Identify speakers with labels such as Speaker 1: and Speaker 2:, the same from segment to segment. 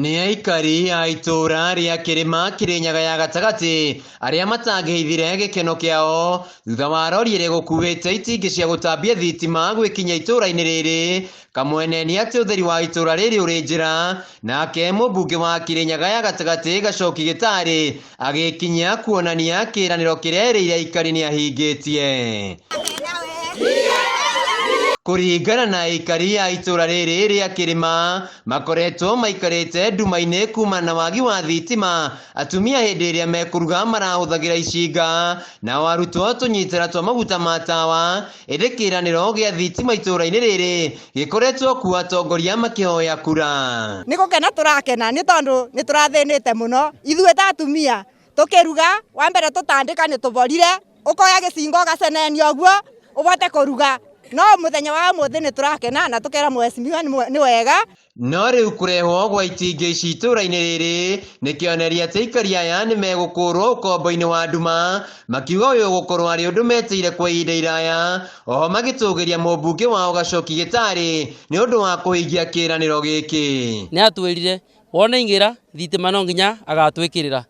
Speaker 1: Nĩ aikari a itũũra rĩa Kĩrĩma Kĩrĩnyaga ya gatagatĩ arĩa matangĩhithire gĩkeno kĩao thutha wa rori ĩrĩa ĩgũkuĩte itingĩ cia gũtambia thitima gwĩkinyia itũũra-inĩ rĩrĩ. Kamwene nĩ atĩ ũtheri wa itũũra rĩrĩ ũrĩ njĩra, nake mũmbunge wa Kĩrĩnyaga ya gatagatĩ Gacoki Gĩtarĩ agĩkinyia kuonania kĩĩranĩro kĩrĩa erĩire aikari nĩ ahingĩtie. Kũringana na aikari a itũũra rĩrĩ rĩa Kĩrĩma, makoretwo maikarĩte nduma-inĩ kumana na wagi wa thitima, atumia hĩndĩ ĩrĩa mekũruga marahũthagĩra icinga, nao arutwo tũnyitĩra twa maguta ma tawa, ĩndĩ kĩĩranĩro gĩa thitima itũũra-inĩ rĩrĩ gĩkoretwo kuo atongoria makĩhoya kura.
Speaker 2: Nĩ gũkena tũrakena nĩ tondũ nĩ tũrathĩnĩte mũno ithuĩ ta atumia tũkĩruga, wa mbere tũtandĩka nĩ tũborire, ũkoya gĩcinga ũgacenenia ũguo ũbote kũruga, no mũthenya wa ũmũthĩ nĩ tũrakena na tũkera mheshimiwa nĩ wega.
Speaker 1: No rĩu kũrehwo gwa itingĩ ici itũũra-inĩ rĩrĩ nĩ kĩonereria atĩ aikari aya nĩ megũkũrwo ũkombo-inĩ wa nduma, makiuga ũyũ ũgũkorwo arĩ ũndũ meteire kwa ihinda iraya, oho magĩtũgĩria mũmbunge wao Gacoki Gĩtarĩ nĩ ũndũ wa kũhingia kĩĩranĩro gĩkĩ.
Speaker 3: Nĩ atwĩrire wona aingĩra thitima no nginya agatwĩkĩrĩra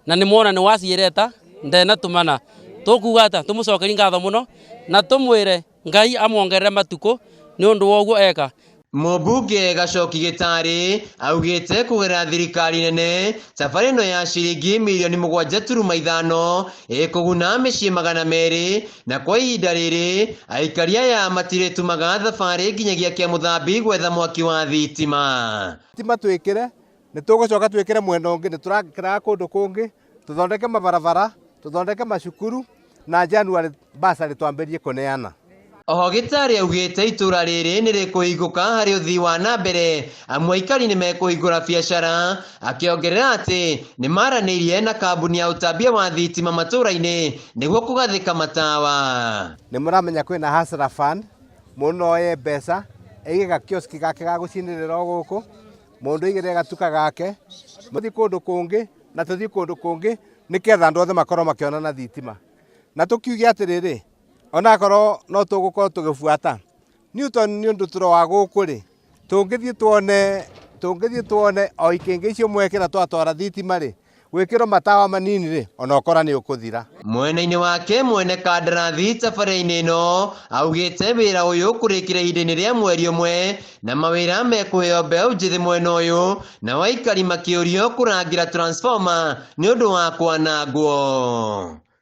Speaker 3: na nĩ mwona nĩ waciĩreta ndenatũmana. Tũkuga atĩa? Tũmũcokerie ngatho mũno na tũmwĩre Ngai amwongerere matukũ nĩ ũndũ wa ũguo eka.
Speaker 1: Mũmbunge Gacoki Gĩtarĩ augĩte kũgerera thirikari nene thabarĩ ĩno ya ciringi mirioni 7.5 ĩkũguna mĩciĩ 200 na kwa ihinda rĩrĩ aikari aya matirĩtumaga thabarĩ nginyagia Kĩamũthambi gwetha mwaki wa thitima.
Speaker 4: Thitima twĩkĩre, nĩ tũgũcoka twĩkĩre mwena ũngĩ, nĩ tũrakĩraga kũndũ kũngĩ, tũthondeke mabarabara, tũthondeke macukuru na January bursary twambĩrĩrie kũneana.
Speaker 1: Oho Gĩtarĩ augĩte itũra rĩrĩ nĩ rĩkũhingũka harĩ ũthii wa na mbere amu aikari nĩ mekũhingũra biacara, akĩongerera atĩ nĩ maranĩirie na kambuni ya ũtambia wa thitima matũra-inĩ nĩguo kũgathĩka matawa.
Speaker 4: Nĩ mũramenya kwĩna Hustler Fund, mũndũ no oye mbeca aige ga kiosk gake ga gũcinĩrĩra o gũkũ, mũndũ aigĩrĩre gatuka gake, mũthiĩ kũndũ kũngĩ na tũthiĩ kũndũ kũngĩ nĩketha andũ othe makorwo makĩona na thitima. Na tũkiuge atĩrĩrĩ, onakorwo no tũgũkorwo tũgĩbuata, Newton nĩ ũndũ tũro wa gũkũ rĩ, tũngĩthiĩ tuone tũngĩthiĩ tuone o ikĩngĩ icio mwekĩra twatwara thitima rĩ, gwĩkĩrwo matawa manini rĩ, ona ũkora nĩ ũkũthira.
Speaker 1: Mwena-inĩ wake mwene kandarathi tabarĩra-inĩ ĩno augĩte wĩra ũyũ ũkũrĩkĩra ihinda-inĩ rĩa mweri ũmwe na mawĩra mekũheo mbeũ njĩthĩ mwena ũyũ nao aikari makĩũrio kũrangĩra transformer nĩ ũndũ wa kwanangwo.